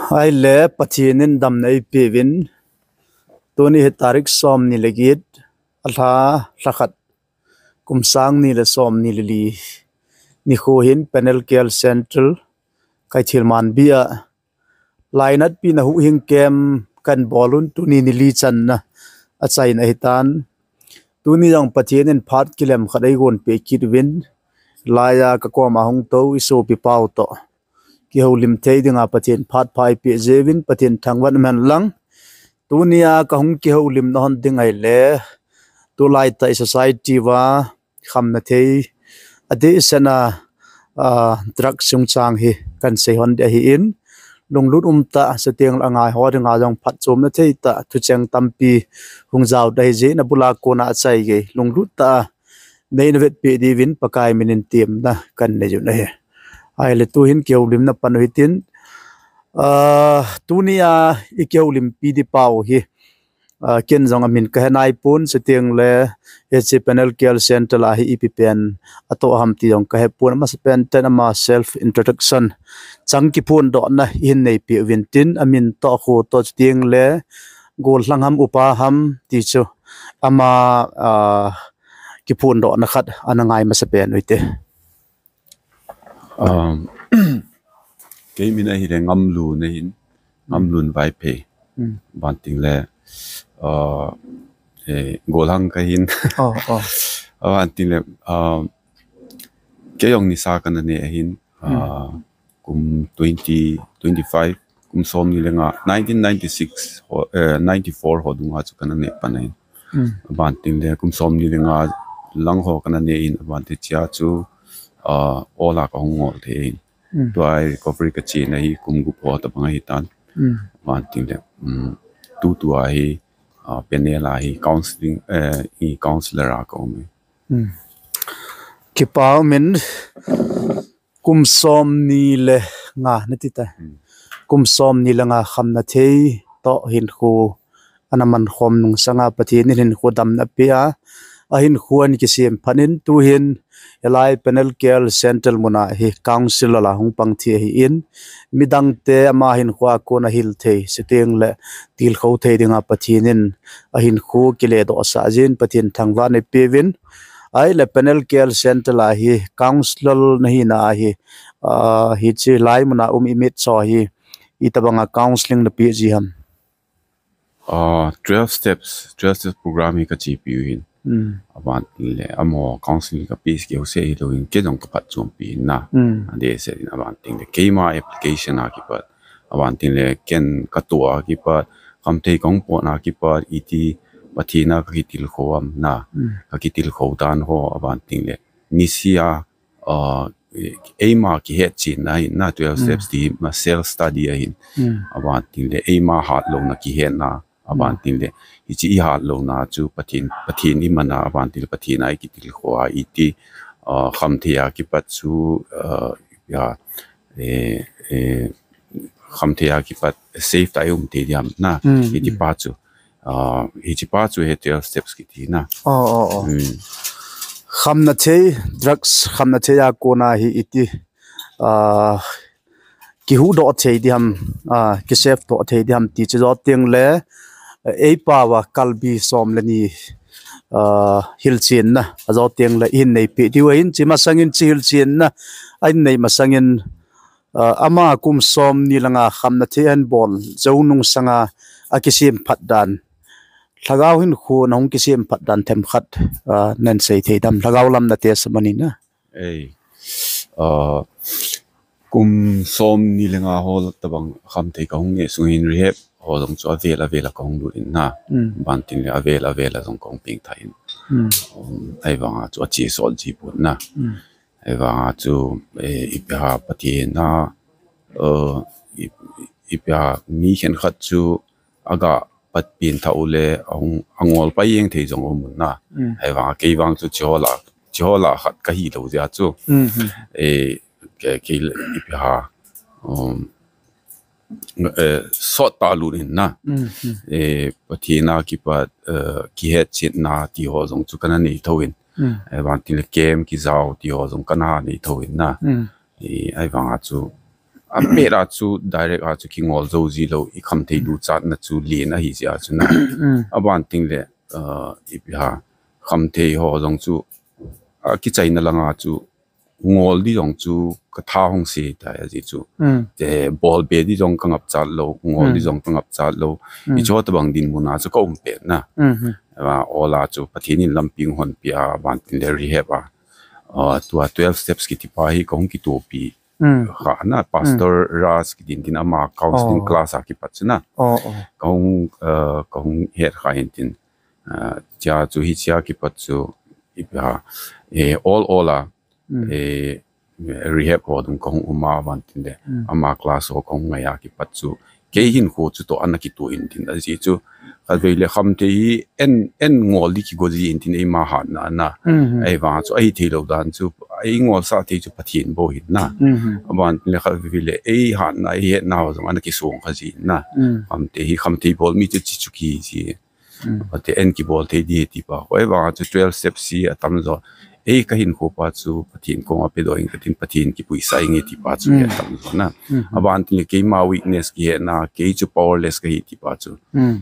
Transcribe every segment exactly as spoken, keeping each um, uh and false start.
Ahile Pathen in damna eipeuvin, tuni hi tarik somni le get, alha, lhakhat, kum sangni le somni le li nikho hin Panelkert Central, Keithelmanbi a lainatpina huhhing camp kahin bol un, tuni nili channa achaina ahitan. Tuni jong Pathen in phat kilem khat eigonpeh kit uvin, laiya kakoma hung tou isopi pau toh kihoulim thei dinga Pathen phat pha eipeh jeh uvin Pathen thangvah in umhen lang. Tunia kahung kihoulimna hon ding ahile, tulaitah i society uva khamna thei, adehsetna, ah, drug chungchang hi kahin sei hon ding ahin, lunglut umtah, chuteng le angai ho dinga jong phatchomna theitah thucheng tampi hung jao ding ahijeh in, abula kona achaigei lunglut tah a neina vetpeh diuvin Pakai minin temna kahin nei u ahi. Ahile tuhin kihoulimna pan u hitin, ah, tunia ikihoulimpi ding pau hi, ah, ken jong amin kahe naipon, chuteng le hiche Panelkert Central a hi ipi pen atoh ham ti jong kahepon, amasapen tah in ama self introduction chang kiphondohna ihin neipeh uvin tin, amin toh, akho toh, chuteng le gollhang ham upa ham ti chu ama, ah, kiphondohna khat ana ngai masapen u hite. Um, kei min ahile Ngamlun ahin, Ngamlun Vaiphei. Hmm. Banting le, uh, eh, gollhang kahin. Oh, oh. Banting le, um, kei jong nisa kana ne ahin, uh, kum twenty, twenty-five, kum somni le nga, nineteen ninety-six ho, eh, ninety-four ho dunga chu kana ne pan ahin. Hmm. Abanting le kum somni le nga lang ho kana ne in, abanting chia chu, ah, ola kahung ngol thei in. Hmm. Tua hi recovery kache na hi kum gup ho tabang ahitan. Hmm. Abanting le, um, tutua hi, ah, Panel a hi counseling, eh, i counselor a ka um e. Hmm. Kipa um in, kum somni le nga nati tai. Hmm. Kum somni le nga khamna thei toh hinkho ana mankhom nung sanga Pathen in hinkho damna apeh a, ahinkho ana kisem phat in, tuhin hilai Panelkert Central muna hi counselor a hung pang thei ahin, midangte ama hinkho a kon ahil thei, chuteng le tilkhou thei dinga Pathen in ahinkho kiledoh sah jin, Pathen thangvah in eipeuvin, ahile Panelkert Central a hi counselor nahina a hi, ah, hiche lai muna um i mitcho hi, itabanga counseling napeh ji ham? Ah, twelve steps, twelve steps program hi kachepi u ahin. Hmm. Abanting le, amaho counseling kapeh keu se hilou in, kei jong kaphatchompi in na. Hmm. Adehset in abanting le, keima application a kipat, abanting le, ken katoh a kipat, khamthei kahung potna a kipat, iti Pathen a kakitilkhou am na. Hmm. Kakitilkhou dan ho, abanting le, nisea, ah, eima kihetchetna ahin na, twelve steps ti ma self study ahin. Hmm. Abanting le, eima hatlouna kihetna, abanting le, hiche i hatlouna chu Pathen, Pathen i mana, abanting le, Pathen a i kitilkhou a iti, ah, khamthei a kipat chu, ah, ya, eh, eh, khamthei a kipat safe tah a i um thei ding ham na, hmm, iti pa chu. Ah, hiche pa chu hi twelve steps kiti na. Oh, oh, oh. Hmm. Khamna thei, drugs khamna thei a kona hi iti, ah, kihuhdoh thei ding ham, ah, kisave doh thei ding ham ti chu ajou teng le, eh, eipao a kalbi som le ni, ah, hilchenna ajou teng le ihin neipeh diu ahin, hiche masangin hiche hilchenna ahin nei masangin, ah, ama kum somni le nga khamna thei ahin bol jou nung sanga akisem phat dan, lhagao hinkho a hung kisem phat dan themkhat, ah, nahin sei thei dem, lhagao lam na testimony na. Ei. Ah, kum somni le nga ho tabang khamthei kahung neh sung hin rehab ho jong chu avel avel a kahung lut in na. Hmm. Abanting le avel avel a jong kahung pengthah in. Hmm. Um, ahivanga chu ache sot ji pon na. Hmm. Ahivanga chu, eh, ipi ham Pathen a, eh, i, ipi ham mi khenkhat chu aga patpen thah u le ahung, angol pai jeng thei jong um un na. Hmm. Ahivanga kei vang chu hiche ho lah, hiche ho lah khat kahi lou jeh a chu. Hmm, hmm. Eh, kei, kei le ipi ham, um, eh, sot tah lut in na. Hmm, hmm. Eh, Pathen a kipat, eh, kihetchetna ti ho jong chu kana nei thou in. Hmm. Eh, abanting le camp kijao ti ho jong kana nei thou in na. Hmm. Eh, ahivanga chu a pet a chu direct a chu kingol jou ji lou, i khamthei duchatna chu len ahi jeh a chu na. Aban teng le, uh, ipi ham, khamthei ho jong chu, a kichaina langa chu, ngol di jong chu ka tha hung se tai ahi chu. Te bol be di jong ka ngap chat lou, ngol di jong ka ngap chat lou. I chu tabang dinmun a chu ka um pen na. Ol a chu Pathen in lampi hung honpi a, aban teng le rehab a. Ah, tua twelve steps kiti pa hi ka hung kitopi kha na, Pastor Ras kiti in tin ama counseling class a kipat chu na. Ka hung, ah, ka hung het kha in tin. Ah, chia chu hichia kipat chu ipi ham, eh, ol ol a, eh, rehab ho dung ka hung um a, aban teng le ama class ho ka hung ngai a kipat chu kei hinkho chu toh ana kitoh in tin ahi chu. Khatvei le khamthei hi en, en ngol di kigo ji in tin eima hatna na. Ahivang chu ahi thei lou dan chu, ei ngolsah thei chu Pathen bou ahin na. Aban teng le khatvei le ei hatna, ei hetna ho jong ana kisong kha ji na. Khamthei hi, khamthei bol mi chu chi chu kihi ji. Ate en kibol thei di ti pa. Ahivang chu twelve steps hi atam jo. Ei ka hinkho pa chu Pathen koma pedoh ing ka tin, Pathen kipuisah inge ti pa chu atam jo na. Aban teng le keima weakness kihetna, kei chu powerless kahi ti pa chu.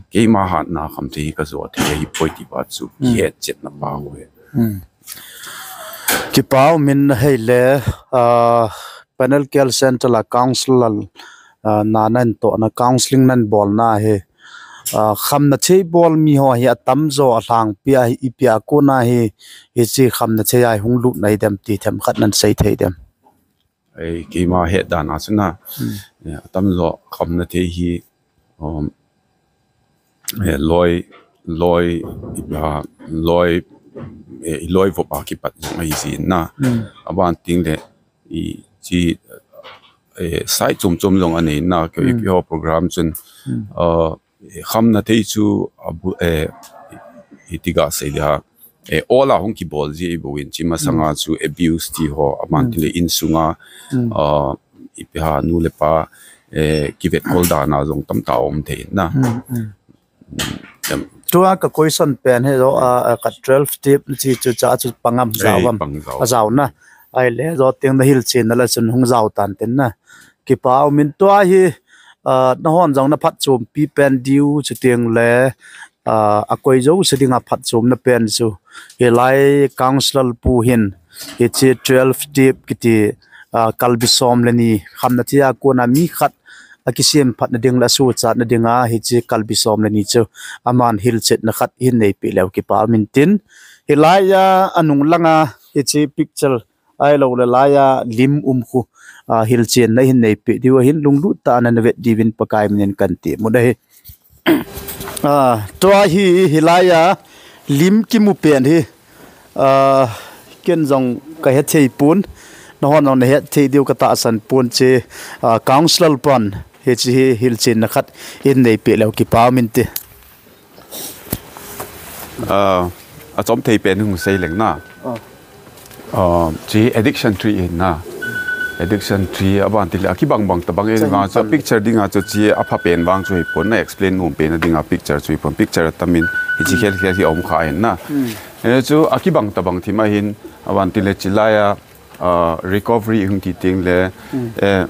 Keima hatna khamthei hi ka jo thei ahi poi ti pa chu kihet chetna pa ho hi. Kipa um in ahile, ah, Panelkert Center a counselor, ah, na nan tohna, counseling nan bolna hi, ah, khamna thei bol mi ho hi atam jo a lhangpi a hi, ipi a kona hi, hiche khamna thei a hi hung lut nai dem ti themkhat nan sei thei dem? Ei, keima het dan a chu na, eh, atam jo khamna thei hi, um, eh, loi, loi, ah, loi, eh, i loi vop a kipat jong ahi jin na. Aban teng le, i chi, eh, side chom chom jong anei na, kei ipi ho program chun, ah, eh, khamna thei chu, abu, eh, iti ga sei dia, eh, ol a hung kibol ji ahi bouvin, chi masanga chu abuse ti ho, aban teng le insunga, ah, ipi ham, nu le pa, eh, kivetkol dan a jong tamtah um thei na. Tua ka question pen hi jo, ah, ah, ka twelve step chi chu cha chu pang am, jao am? Pang jao. Ajao na. Ahile jo teng na hilchenna la chun hung jao tan tin na. Kipa um in tua hi, ah, nahon jong na phatchompi pen diu chuteng le, ah, akoi jouse dinga phatchomna pen chu. Hilai counselor pu hin, hiche twelve step kiti, ah, kalbi som le ni, khamna thei a kona mi khat akisemphatna ding le asuhchatna dinga, hiche kalbi som le ni chu aman hilchetna khat hin neipeh leu kipa um in tin. Hilai a, anung langa, hiche picture ahilou le lai a lim um khu, ah, hilchenna hin neipeh diu ahin, lunglut tah a nan vet diuvin Pakai min in kan ti mun ahi. Ah, tua hi, hilai a lim kimu pen hi, ah, ken jong ka hethei pon, nahon jong nahet thei diu ka tahsan pon, hiche, ah, counselor pan hiche hi hilchenna khat hin neipeh leu kipa um in ti. Ah, achom thei pen hung sei leng na. Ah, chi addiction tree ahi na. Addiction tree aban teng le akibang bang tabang e. Picture dinga chu chi apha pen vang chu hipon na, explain nom pen dinga picture chu hipon, picture atamin hichi khel khel hi aum kha ahi na. Eh, chu akibang tabang thim ahin, aban teng le chilai a, ah, recovery hung ti teng le, eh,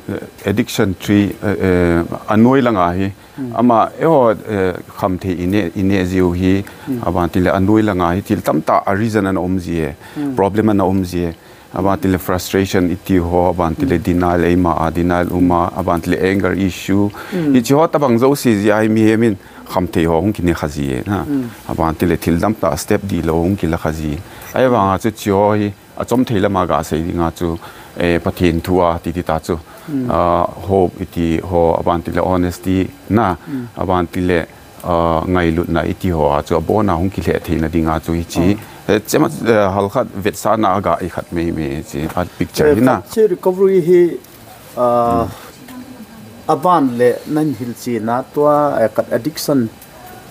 addiction tree, eh, eh, anoi langa hi, ama, eiho, eh, khamthei inei, inei jiu hi, aban teng le anoi langa hi thil tamtah a reason ana um ji e, problem ana um ji e, aban teng le frustration iti ho, aban teng le denial, eima a denial um a, aban teng le anger issue, hichi ho tabang jouse ji a hi mihem in khamthei ho hung kinei kha ji e na. Aban teng le thil tamtah step dihlou hung kila kha ji. Ahivanga chu chi ho hi, achom thei lama ga sei dinga chu, eh, Pathen thu a titi ta chu, ah, hope iti ho, aban teng le honesty na, aban teng le, ah, ngailutna iti ho a chu abona hung kilheh theina dinga chu hichi. Eh, chema, eh, halkhat vetsahna a ga i khat mei mei chi a picture hi na. Chi recovery hi, ah, aban le nan hilchenna tua, eh, kat addiction,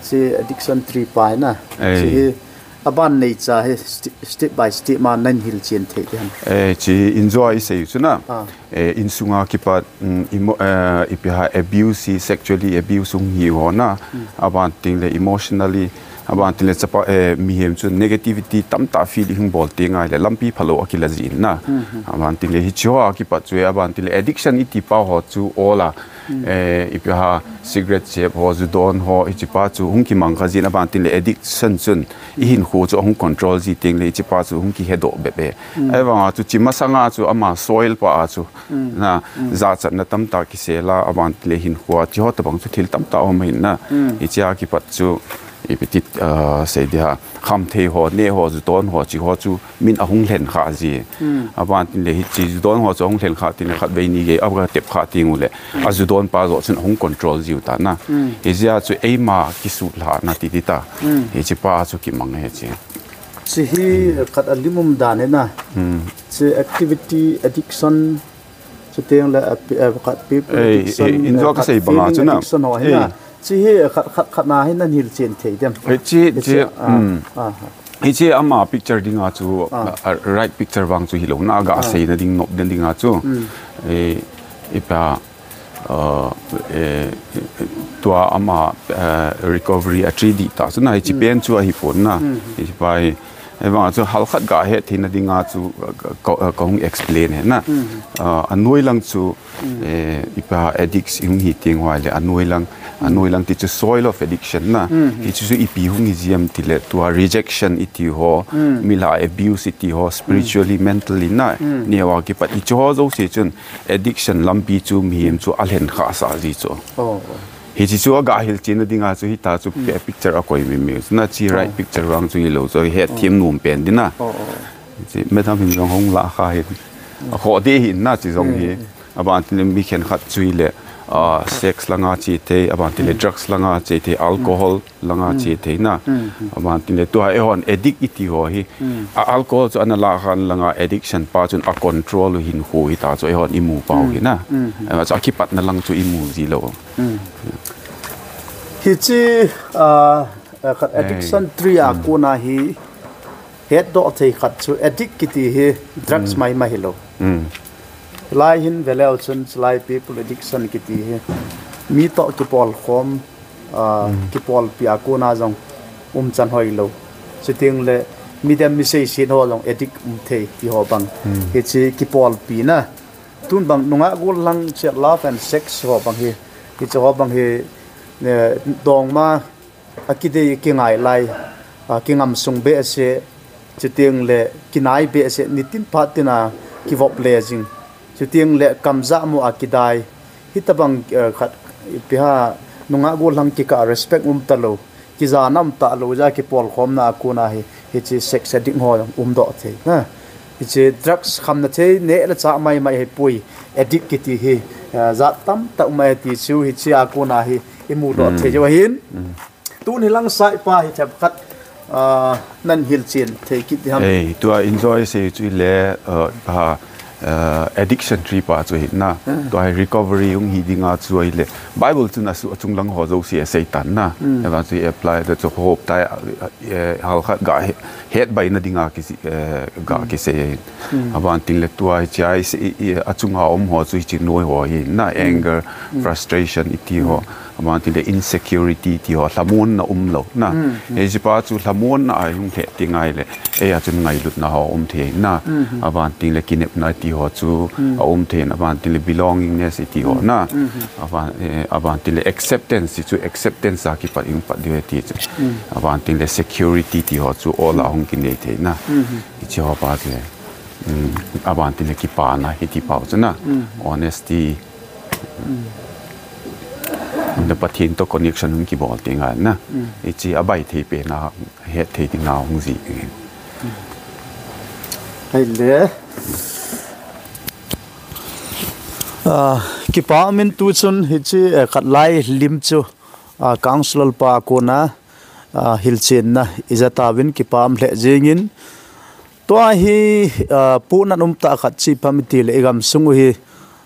chi addiction tree pa hi na. Chi hi aban neicha hi st-, step by step ma nan hilchen thei ding ham? Eh, chi enjoy sei chu na. Eh, insunga kipat, mm, emo-, eh, ipi ham, abuse, sexually abuse hung hi ho na. Aban teng le emotionally, Aban tin le chapa, eh, mihem chu negativity tamtah feel ihung bol teng ahile lampi phalou akila jin na. Aban tin le hiche ho akipat chu, eh, aban tin le addiction iti pa ho chu ola, eh, ipi ham cigarette chep ho, ju don ho, hiche pa chu hung kimang kha jin, aban tin le addiction chun ihinkho chu ahung control ji teng le hiche pa chu hung kihedoh bep e. Ahivanga chu hiche masanga chu ama soil pa a chu na, jachatna tamtah kisel a, aban tin le hinkho a, hiche ho tabang chu thil tamtah um ahin na. Hiche a kipat chu ipi ti, ah, sei ding ham, khamthei ho, neh ho, ju don ho, hiche ho chu min ahung lhen kha ji. Aban tin le hiche ju don ho chu ahung lhen kha tin le khatvei ni gei aga tep kha teng ule, a ju don pa joh chun ahung control jiu ta na. Hijeh a chu eima kisutlhahna titi ta. Hiche pa chu kimang e hiche. Hiche hi khat alim umdan ahi na. Hiche activity addiction, chuteng le, eh, pi-, eh, khat people addiction, eh, khat feeling addiction ho ahi na. Hiche hi khat, khat, khat na hi nan hilchen thei dem. Hiche, hiche, ah, ah, hiche ama picture dinga chu, ah, right picture vang chu hilou na, aga seina ding, nop den dinga chu. Eh, ipa, ah, eh, tua ama, eh, recovery a three D ta chu na, hiche pen chu ahipon na. Hiche pa hi, ahivanga chu halkhat ga het theina dinga chu, ah, ka, ah, kahung explain ahi na. Ah, anoi lang chu, eh, ipa addicts ihung hi teng uva le anoi lang, anoi lang ti chu soil of addiction na. Hiche chu ipi hung hi jiem tile tua rejection iti ho, mi la abuse iti ho, spiritually, mentally na, neo a kipat hiche ho jouse chun addiction lampi chu mihem chu alhen khasah ji chu. Hiche chu aga hilchen na dinga chu hita chu picture akoi mimi. Na hiche right picture vang chu hilou chu, hethem nom pen ding na. Hiche madam hin jong hung la kha hin. Akhoh ding ahin na hiche jong hi. Aban tin le mi khenkhat chu hile, ah, sex langa che thei, aban tin le drugs langa che thei, alcohol langa che thei na. Aban tin le tua eihon addict iti ho hi. A alcohol chu ana la khan langa addiction pa chun a control u hinkho hita chu eihon imu pau hi na. Ahivang chu akipatna lang chu imu ji lou. Hiche, ah, ah, khat addiction tree a kona hi hetdoh thei khat chu addict kiti hi drugs maimai hilou. Lai hin veleu chun chulai people addiction kiti hi mi toh kipolkhom, ah, kipolpi a kona jong umchan hoilou. Chuteng le midem mi seiset ho jong addict um thei ti ho bang. Hiche kipolpi na. Tun bang nungah gollhang chet, love and sex ho bang hi. Hiche ho bang hi, eh, dongma akidei kingai lai, ah, kingamsung behseh, chuteng le kinai behseh, nitin phat tina kivop le jing. Chuteng le kamjah mo a kidai. Hitabang, eh, khat ipi ham nungah gollhang kikah respect um talou. Kijana um talou jeh a kipolkhomna a kona hi, hiche sex addict ho jong umdoh thei na. Hiche drugs khamna thei neh le chah maimai ahipoi, addict kiti hi, eh, jat tamtah um ahi ti chu hiche a kona hi imudoh thei u ahin. Tun hilang saipa hi themkhat, ah, nan hilchen thei kit ding ham? Ei, tua enjoy sei chu ile, ah, ha, ah, addiction tree pa chu hi na. Tua hi recovery hung hi dinga chu ile. Bible chun asu-, achung lang ho jouse asei tan na. Ahivang chu i apply ta chu hop tai, ah, eh, halkhat ga he-, het baina dinga kisi, eh, ga kisei. Aban tin le tua hiche a i se-, i, i, achunga um ho chu hiche noi ho hi na, anger, frustration iti ho. Aban tin le insecurity ti ho, lhamonna umlou na. Hiche pa chu lhamonna a hung lheh teng ahile, eia chun ngailutna ho um thei na. Aban tin le kinepna ti ho chu aum thei na. Aban tin le belongingness iti ho na. Aban, eh, aban tin le acceptance chu, acceptance a kipat hung pat diu ahi ti chu. Aban tin le security ti ho chu ola hung kinei thei na. Hiche ho pa chu, um, aban tin le kipana hiti pau chu na. Honesty. Na Pathen toh connection hung kibol teng ahile na. Hiche abai thei pen a, het thei ding a hung ji. Ahile, ah, kipa min tu chun hiche, eh, khat lai lim chu, ah, council pa kona, ah, hilchenna ija tauvin kipa lheh jingin. Tua hi, ah, punan umtah khat chu ipi ham itile igamsung u hi,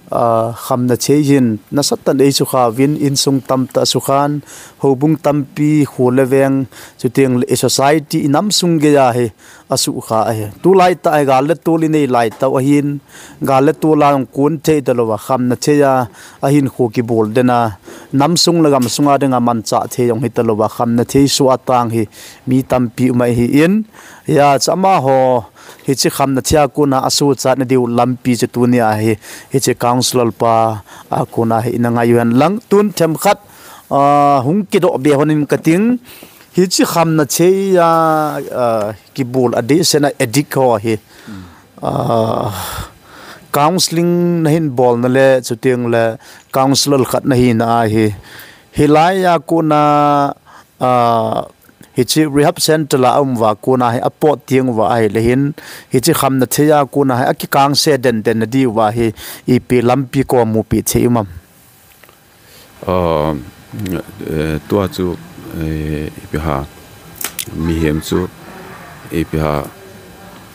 Khamna thei hin nasatah in eisukha uvin, insung tamtah sukhan, houbung tampi, kho le veng, chuteng le i society, i namsung geiya hi asukha ahi. Tulaitah hi gal le tol inei laitah u ahin, gal le tol a jong kon thei talou a, khamna thei a, ahinkho kibol den a, namsung le gamsung a dinga manchah thei jong hitalou a, khamna thei soh a tang hi mi tampi um ahin, hijeh chun amaho hiche khamna thei a kona asochatna diu lampi chu tunia hi, hiche counsellor pa a kona hi ina ngai uhen lang, tun themkhat hung kidoh be lhonin kating, hiche khamna thei a kibol a dehset a addict ho hi counselling nahin bolna le chuteng le counsellor khat nahina ahi, hilai a kona hiche rehab centre a aum uva kona hi apot teng uva ahile hin, hiche khamna thei a kona hi akikangse denden na diuva hi ipi lampi kom mupeh thei um am? Tua chu ipi ham, mihem chu ipi ham,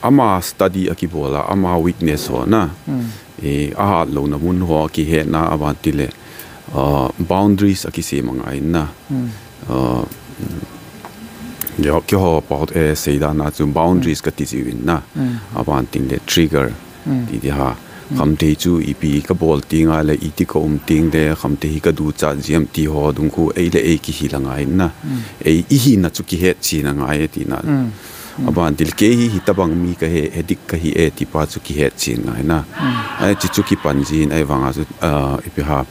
ama study akibol a, ama weakness ho na, ahat louna mun ho akihetna, aban tile boundaries akisem angai na. Keiho pao seidan a chu boundaries kati jiuvin na, aban tengle trigger ti ding ham. Khamthei chu ipi kabol tengle, iti kaum tengle, khamthei hi kaduchat jiem ti ho dung khu ei le ei kihil angai na. Ei ihina chu kihetchen angai tina. Aban tile kei hi hitobang mi kahi, addict kahi e ti pa chu kihetchen angai na. Hiche chu kipan jin, ahivanga chu ipi ham,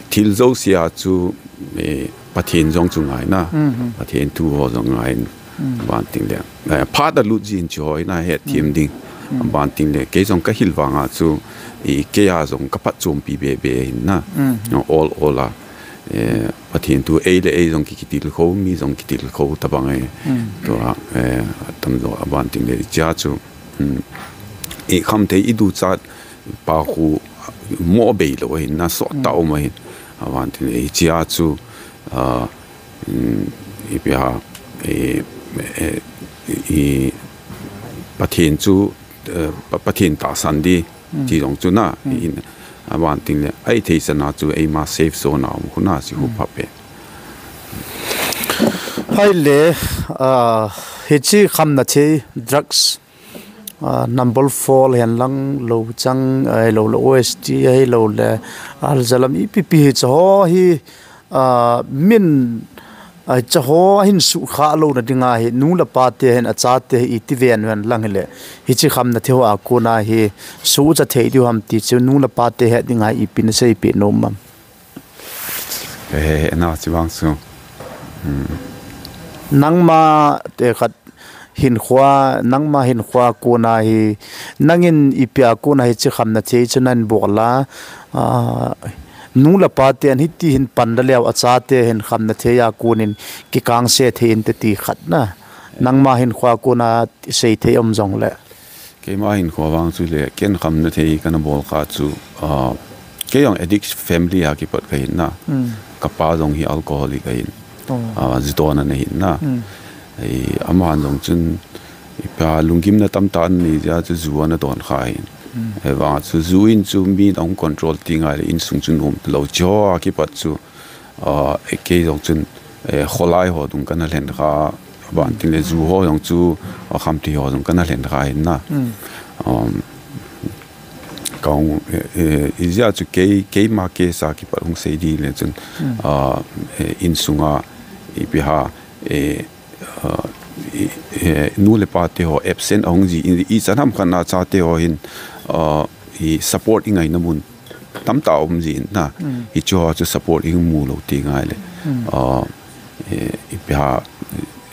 thil jouse a chu Pathen jong chu ngai na, Pathen thu ho jong ngai in, aban tengle phat alut jin chu hoi na hetthem ding. Aban tengle kei jong kahil vanga chu kei a jong kaphatchompi bebe ahin na, ol ol a Pathen thu, ei le ei jong kitilkhou, mi jong kitilkhou tobang e. Tua atamjo, aban tengle hichea chu khamthei iduchat pa khu mo beilou ahin na, sottah um ahin. Aban tengle hichea chu ipi ham, Pathen chu, Pathen tahsan ding ti jong chu na, aban tengle ahithei chan a chu eima safe zone a um khu na, hiche khu phabep. Ahile hiche khamna thei, drugs, number four hihen lang, louchang ahiloule O S T ahiloule alzalam, ipi ipi hiche ho hi min hiche ho ahin suhkhah louna dinga hi nu le pate hin achate hi iti ven uhen lang hile, hiche khamna thei ho a kona hi suhcha thei diu ham ti chu nu le pate het dinga ipi naseipeh nom am? Hehna chu vang chu nangma tekhat hinkho, nangma hinkho a kona hi nangin ipi a kona hiche khamna thei chu nahin bol a, nu le paten hiti hin pan da leu achate hin khamna thei a konin kikangse thei inte ti khat na, nangma hinkho a kona seithei um jongle. Keima hinkho vang chule ken khamna thei kana bol kha chu, kei jong addict family a kipat kahin na, kapa jong hi alcoholic ahin, ju don ana hin na. Aman jong chun ipi ham, lunggimna tamtah anei jeh a chu ju ana don kha ahin. Ahivang chu ju in chu mi ahung control tengle insung chu nom talou, hicheho a kipat chu kei jong chun kholai ho dung kana lhen kha, aban tengle ju ho jong chu, khamthei ho jong kana lhen kha ahin na. Kahung, hijeh a chu kei, keima case a kipat hung sei ding le chun, insunga ipi ham, nu le pate ho absent ahung jin, ichan ham khat a chate ho hin support ingaina mun tamtah um jin na, hicheho chu support ihung mu lou tengle ipi ham,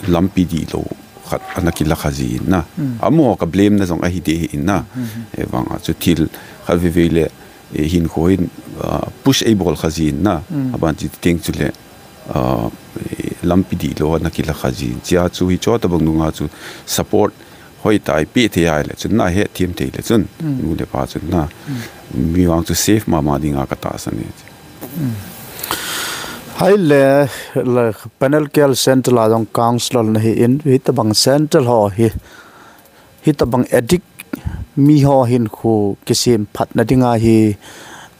lampi dihlou khat ana kila kha jin na. Amaho ka blame na jong ahi ding ahin na. Ahivanga chu thil khatvei vei le hinkho hin push eibol kha jin na, aban titeng chule lampi dihlou ana kila kha jin, hichea chu hicheho tobang nunga chu support hoitah a ipeh thei ahile chun na, hetthem thei le chun nu le pa chun na, mi vang chu safe mama dinga katahsan e. Ahile Panelkale Centre a jong counsellor nahin, hitobang centre ho hi, hitobang addict Mi ho hinkho kisem phatna dinga hi,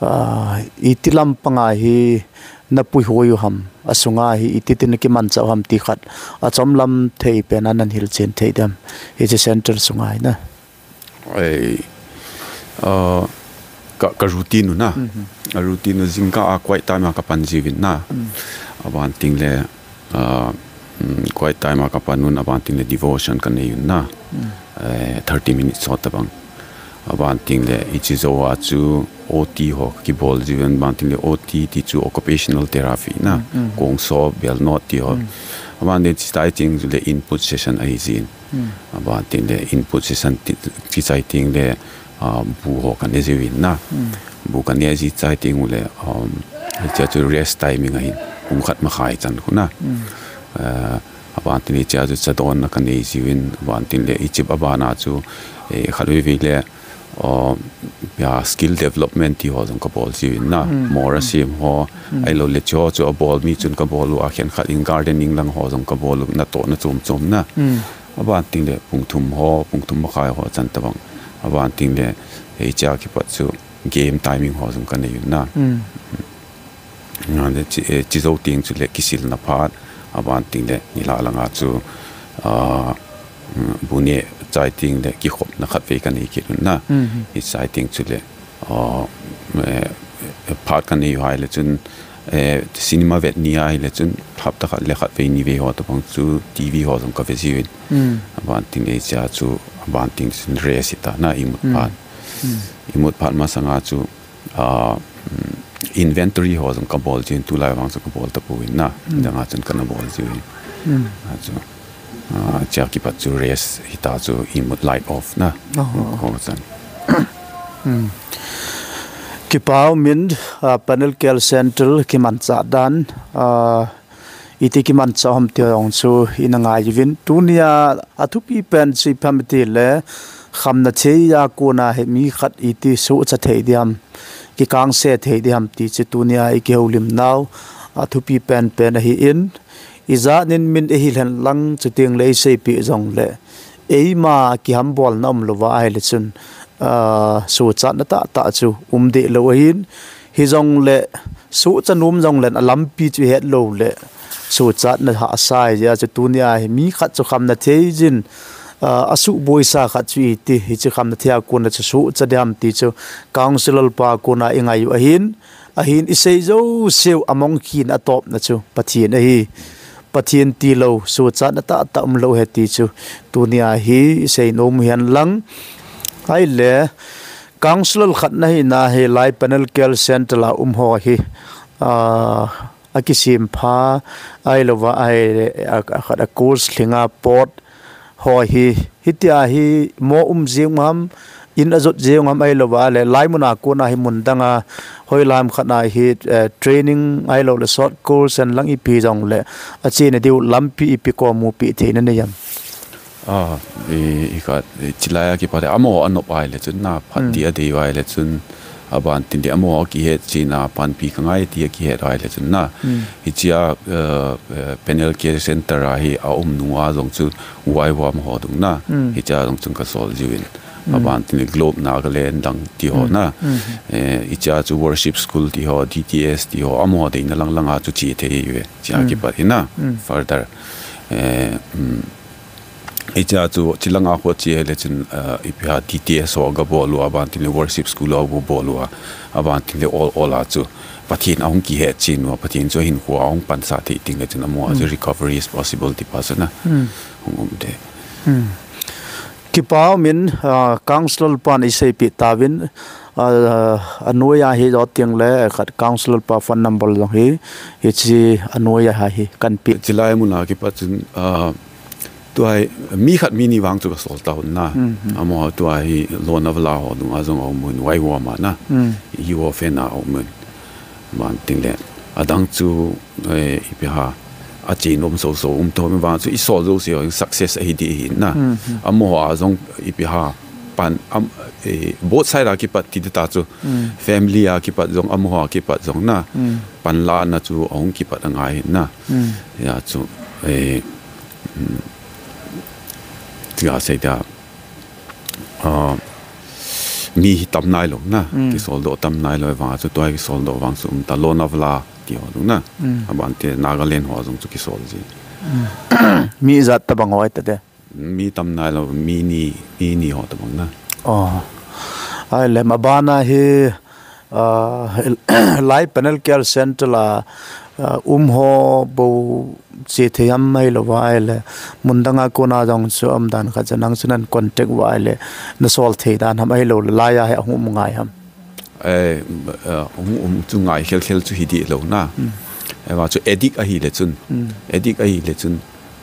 ah, iti lampanga hi na puihoi u ham, asunga hi iti tin kimanchah u ham ti khat achomlam thei pen a nan hilchen thei dem. Hiche center sunga hi na. Ei, ah, ka, ka routine u na. Mhm. A routine u jingkah a quiet time a ka pan jiuvin na. Mm. Aban teng le, ah, mm, quiet time a ka pan un, aban teng le devotion ka nei un na. Mm. Eh, thirty minutes sot tabang. Aban teng le hiche jou a chu O T ho kibol jiuvin, aban teng le O T ti chu occupational therapy na. Mm, mm. Kong so, bel not ti ho. Mm. Aban teng hiche tai teng le input session ahi jin. Hmm. Aban teng le input session ti, ti chai teng le, ah, bu ho ka ne jiuvin na. Hmm. Bu ka ne ji chai teng u le, um, hiche chu rest timing ahin, pung khat makhai chan khu na. Hmm. Eh, aban teng le hiche chu chadonna ka nei jiuvin, aban teng le hiche aban a chu, eh, khat vei vei le, Aw, ya, skill development ti ho jong ka bol jiuvin na. Mm, Mora mm. Sim ho, Mm. Ahilou le chu ho chu abol mi chun ka bol u, akhen khat in gardening lang ho jong ka bol u, natohna chom chom na. Mm. Aban teng le pung thum ho, pung thum makhai ho chan tabang. Aban teng le hiche a kipat chu game timing ho jong ka nei un na. Mm. Nga le chi, eh, chi jou teng chu le kisilna phat, aban teng le nilhah langa chu, ah, mm, bu ne chai teng le kikhopna khat vei ka nei kit un na. Mhm. Hiche chai teng chu le, ah, eh, phat ka nei u ahile chun, eh, cinema vet ni ahile chun hapta khat le khat vei ni vei ho tabang chu T V ho jong ka ve jiuvin. Mm. Aban teng le hiche a chu, aban teng chun rest hita na imut Mm. phat. Mm. Imut phat masanga chu, ah, mm, inventory ho jong ka bol jiuvin, tulai vang chu ka bol tapouvin na. Mm. Dang a chun kana bol jiuvin. Mm. Achu, ah, hiche a kipat chu rest hita chu imut light off na. Oho. Ko chan. Mm. Kipa umin, ah, Panelkert Center kimanchah dan, ah, iti kimanchah ham ti jong chu ina ngai uvin. Tunia athupi pen chu ipi ham itile, khamna thei a kona hi mi khat iti sohcha thei ding ham, kikangse thei ding ham ti chu tunia i kihoulim nau athupi pen pen ahin, ijat in min eihil hen lang chuteng le eiseipeh jong le, eima kihambolna umlouva ahile chun, ah, sochatna tahtah chu um deh lou ahin, hijongle sohcha nom jongle alampi chu ihet lou le, sochatna hahsa ahi jeh a chu tunia hi mi khat chu khamna thei jin, ah, asuhboisa khat chu iti, hiche khamna thei a kona chu sohcha ding ham ti chu councillor pa kona i ngai u ahin, ahin i sei jouseu among khin atopna chu Pathen ahi. Pathen tilou, sochatna tahtah umlou ahi ti chu tunia hi i seinom u hen lang. Ahile, councillor khat na hina hilai Panelkert Center a um ho hi, ah, akisem pha, ahilouva, ahi, a, a khat a course lhinga pot ho hi, hitia hi mo um jing u ham, in ajot jing u ham ahilouva le, lai muna kona hi mun danga, hoilai ham khat na hi, eh, training ahilou le short course hen lang ipi jongle, achena diu lampi ipi kom mupi theina nei ham. Ah, i, i khat, i chilai a kipat le, amaho anop ahile chun na, phat Mm. ding adei u ahile chun, aban teng le amaho akihet china, panpi ka ngai ti akihet ahile chun na. Mm. Hiche a, eh, eh, Panelkert Center a hi aum nunga jong chu Y WAM ho dung na. Mm. Hiche a jong chun ka sol jiuvin. Mm. Aban teng le Globe Nagaland dang ti ho Mm. na. Mm. Eh, hiche a chu worship school ti ho, D T S ti ho, amaho deina lang langa chu che thei ahiuve. Hiche a Mm. kipat hi na. Mm. Further. Eh, mm. Hiche a chu, chilanga khu che le chun, ah, ipi ham D T S ho ga bol uva, aban teng le worship school ho ga bol uva, aban teng le ol ol a chu Pathen ahung kihet chen uva, Pathen chu ahinkho a ahung pansah thei teng le chun amaho chu Mm. recovery is possible ti pa chu na. Mm. Hung um de. Mm. Kipa umin, ah, councillor pan i seipeh tauvin, ah, anoiya hi jot teng le khat councillor pa phone number jong hi, hiche anoiya hi kan pe. Chilai muna kipat chun, ah, Tua hi, mi khat mi ni vang chu ka sol tauvin na. Mhm. Amaho tua hi Lonavala ho dunga jong aum un, Y WAM a na. Mm. U F N a aum un. Aban teng le, adang chu, eh, ipi ham, achena um soso um tho, mi vang chu i sol jouse ho success ahi ding ahi na. Mhm. Amaho a jong ipi ham, pan, am, eh, both side a kipat ti ding ta chu. Mm. Family a kipat jong, amaho a kipat jong na. Mm. Panlahna chu ahung kipat angai na. Mm. Hijeh chun, eh, mm, tia sei dia, ah, Mi hi tam nailou na, kisoldoh tam nailou vang chu tua kisoldoh vang chu um ta, Lonavala ti ho ding na. Abante Nagaland ho jong chu kisol ji. Mi ijat tabang ho ahi tade? Mi tam nailou, mi ni, mi ni ho tabang na. Oh. Ahile, abana hi, ah, Lai Panel Care Center a, ah, um ho bou che thei ham ahilouva ahile, mun danga kona jong chu um dan khat chu nang chu nan contact uva ahile, nasol thei dan ham ahilou le, laiya hi ahung um ngai ham? Eh, eh, hung um chu ngai khelkhel chu hi dih lou na. Eva chu addict ahile chun. Addict ahile chun,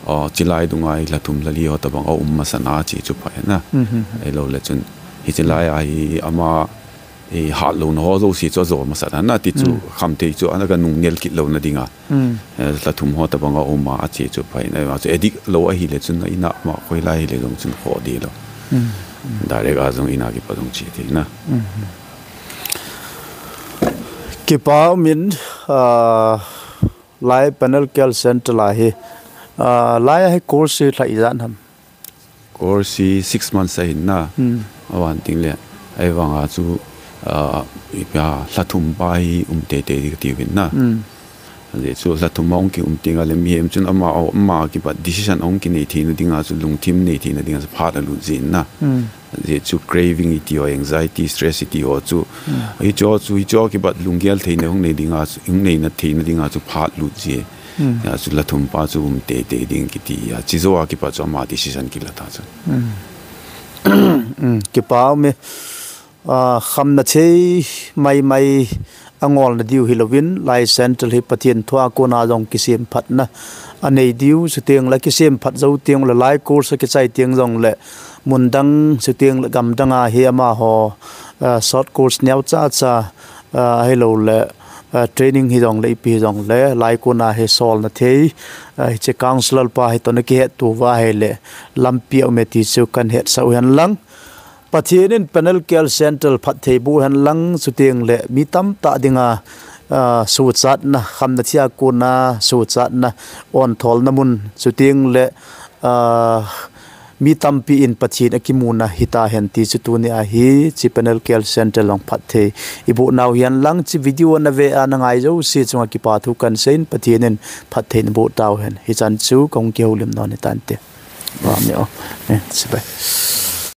oh, chilai dunga hi lha thum lha li ho tabang a um masat na che chu pha na. Ahilou le chun, hiche laiya hi ama, eh, hat louna ho jouse chu ajo masat na ti chu, khamthei chu ana ka nung nel kit louna dinga. Eh, lha thum ho tabang a um a che chu pha na. Eva chu addict lou ahile chun, ina ma koi lai hile jong chun kho dih lou. Direct a jong ina kipat jong che thei na. Kipa umin, ah, Lai Panel Care Center a hi, ah, laiya hi course hi lha ijat ham? Course hi six months ahin na. Aban teng le, ahivanga chu, ah, ipi ham, lha thum pa hi um teitei ding kati uvin na. Ajeh chu lha thum a hung ki um teng le mihem chun ama, ama kipat decision ahung kinei theina dinga chu, lungthim nei theina dinga chu phat alut jin na. Ajeh chu craving iti ho, anxiety, stress iti ho chu, hicho chu, hicho kipat lunggel theina hung nei dinga chu, hung neina theina dinga chu phat lut ji. Hijeh chun lha thum pa chu um teitei ding kiti a, chujou a kipat chu ama decision kila ta chu. Kipa ume. Ah, khamna thei maimai angol na diu hilouvin, Lai Central hi Pathen thua kona jong kisemphatna anei diu, chuteng le kisemphat jou teng le, lai course a kichai teng jong le, mun dang chuteng le gam danga hi amaho, ah, short course neocha cha, ah, ahilou le, ah, training hijong le, ipi hijong le, lai kona hi solna thei, ah, hiche counselor pa hi toh na kihetto uva ahile, lampi aume ti chu kahin hetsah u hen lang. Pathen in Panel Care Center phatthei boh hen lang, chuteng le mi tamtah dinga, ah, sochatna, khamna thei a kona sochatna, ontholna mun, chuteng le, ah, mi tampi in Pathen akimuna hita hen ti chu tunia hi, hiche Panel Care Center jong phatthei iboh nau hen lang, hiche video na ve a na ngai jouse chunga kipa thu kahin seiyin, Pathen in phatthei naboh tau hen. Hichan chu kahung kihoulim nom hitante. Amen. Amen. Chibai.